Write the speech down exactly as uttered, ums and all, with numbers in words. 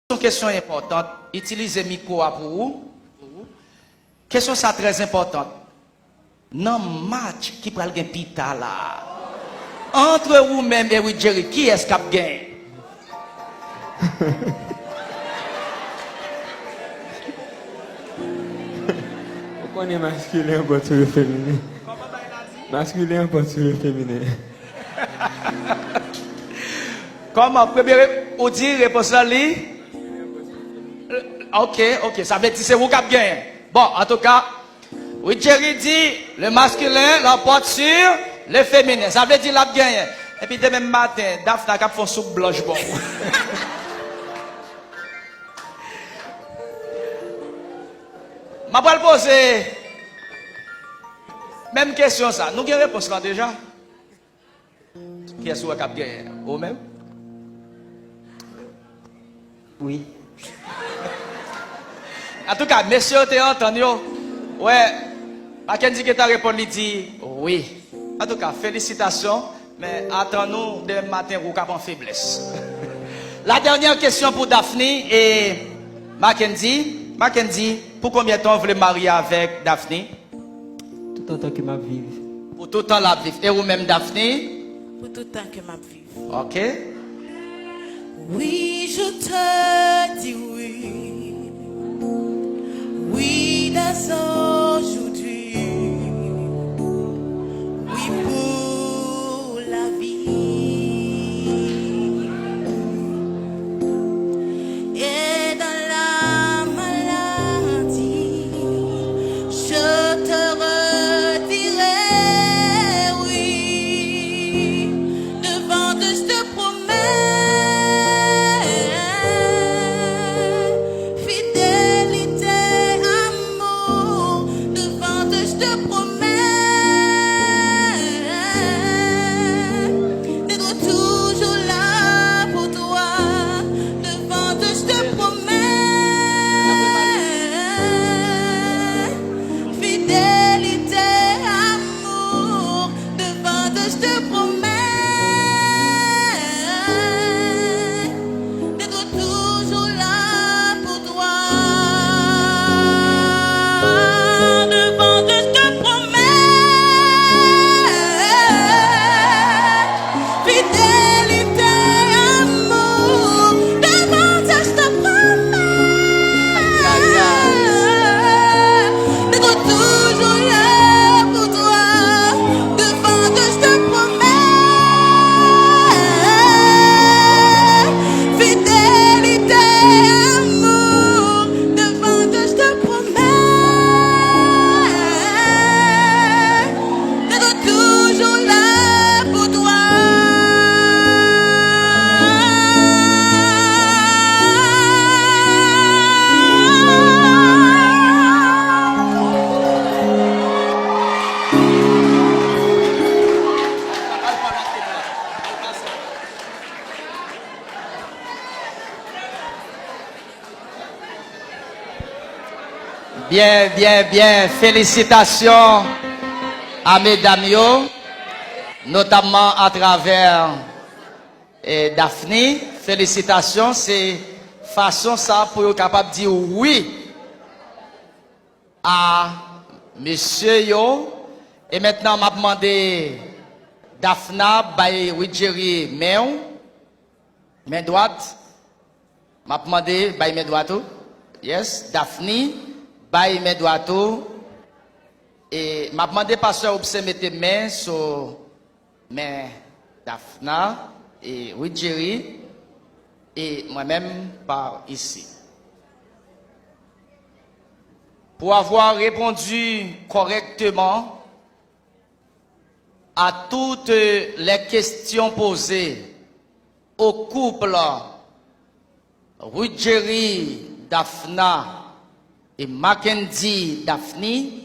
yon kesyon enpòtan. Itilize mikwo a pou ou. Kesyon sa trè enpòtan. Nan match ki pral gen pita la, antre ou menm e Ruggery, kiyès k ap genyen? Ou konnen maskilen anpòt sou le feminen. Maskilen anpòt sou le feminen. Kòman? Premye re-, ou di repons lan li? Ok, ok. Sa vle di se ou k ap genyen. Bon, antouka, Ruggery di le masculin l'emporte sur le féminin. Sa vle di l ap genyen. Epi demen maten, Dafna k ap fè yon soup blanch bon. M ap pral poze menm kesyon sa. Nou gen repons lan deja? Kiyès ou wè k ap genyen? Ou menm? Wi. Antouka, mesye yo te antann yo. Wè, Mackendy gentan reponn, li di wi. Antouka, felisitasyon. Men atann nou demen maten, ou k ap an feblès. La dènyè kesyon pou Daphne e Mackendy. Mackendy, pou konbyen tan w vle marye avèk Daphne? Tout tan ke m ap viv. Pou tout tan l ap viv. E ou menm, Daphne? Pou tout tan ke m ap viv. Ok. Oui, je te dis oui. Oui, dès aujourd'hui. Oui, pour la vie. Et dans la maladie, je te redirai oui. Devant Dieu, je te promets fidélité, amour. Devant Dieu, je te promets d'être toujours là pour toi. Devant Dieu, je te promets fidélité, amour. Devant Dieu, je te promets d'être toujours là pour toi. Devant Dieu, je te promets fidélité, amour. Devant Dieu, je te promets d'être toujours là pour toi. Devant Dieu, je te promets fidélité, amour. Devant Dieu, je te promets d'être toujours là pour toi. Byen, byen, byen. Felisitasyon a medam yo, notamman atravè, eh, Daphne. Felisitasyon. Se fason sa pou yo kapab di wi a mesye yo. E mentnan, m ap mande Dafna bay Ruggery men w. Men dwat. M ap mande, bay men dwat ou. Yes, Daphne, bay men dwat ou. E m ap mande pastè Obsen mete men sou men Dafna e Ruggery e mwen menm pa isi. Pour avoir répondu correctement à toutes les questions posées au couple Ruggery Dafna et Mackendy Daphne,